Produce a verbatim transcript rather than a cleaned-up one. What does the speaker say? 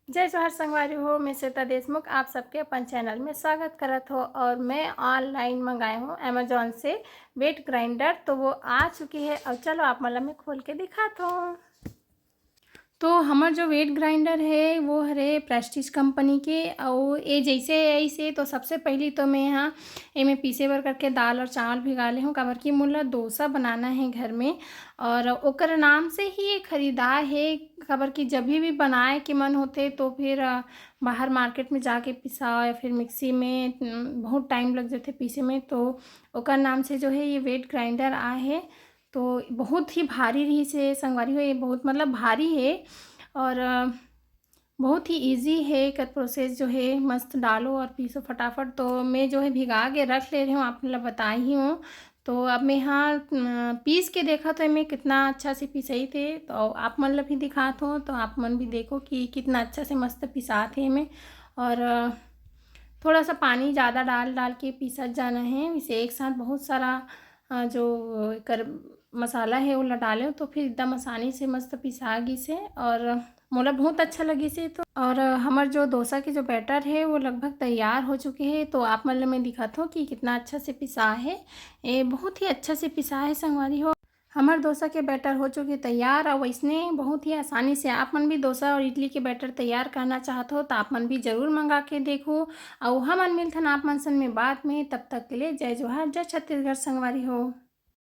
जय जोहार संगवारी हो, मैं श्वेता देशमुख आप सबके अपन चैनल में स्वागत करत हो। और मैं ऑनलाइन मंगाए हूँ अमेजोन से वेट ग्राइंडर, तो वो आ चुकी है। और चलो आप मन ला मैं खोल के दिखात हूँ। तो हमर जो वेट ग्राइंडर है वो हरे प्रेस्टीज कंपनी के। और ये जैसे ऐसे तो सबसे पहली तो मैं यहाँ एमे पीसे बर करके दाल और चावल भिगा ले हूँ, काबर कि मोला डोसा बनाना है घर में। और ओकर नाम से ही ये खरीदा है, काबर कि जब भी बनाए के मन होते तो फिर अ, बाहर मार्केट में जाके पिसाओ या फिर मिक्सी में, न, बहुत टाइम लग जाते पीसे में। तो ओकर नाम से जो है ये वेट ग्राइंडर आए है। तो बहुत ही भारी रहिसे संगवारी हो, ये बहुत मतलब भारी है। और अ, बहुत ही ईजी है एकर प्रोसेस जो है, मस्त डालो और पीसो फटाफट। तो मैं जो है भिगा के रख ले रही हूँ, आप मतलब बताई ही हूँ। तो अब मैं यहाँ अ, पीस के देखा तो मैं कितना अच्छा से पिसई थे, तो आप मन ला भी दिखात हूँ, तो आप मन भी देखो कि कितना अच्छा से मस्त पिसात है मैं। और अ, थोड़ा सा पानी ज़्यादा डाल डाल के पीसत जाना है, इसे एक साथ बहुत सारा अ, जो एकर मसाला है ओला डाले तो फिर एकदम आसानी से मस्त पिसा गिस है। और मोला बहुत अच्छा लगिस है। तो और हमर जो डोसा के जो बैटर है वो लगभग तैयार हो चुके है। तो आप मन ल मैं दिखात हूँ कि कितना अच्छा से पिसा है, ये बहुत ही अच्छा से पिसा है संगवारी हो। हमर डोसा के बैटर हो चुके तैयार। और वैसने बहुत ही आसानी से आप मन भी डोसा और इडली के बैटर तैयार करना चाहत हो तो आप मन भी जरूर मंगा के देखो। और हमन मिलथन आप मन सन में बाद में, तब तक के लिए जय जोहार, जय छत्तीसगढ़ संगवारी हो।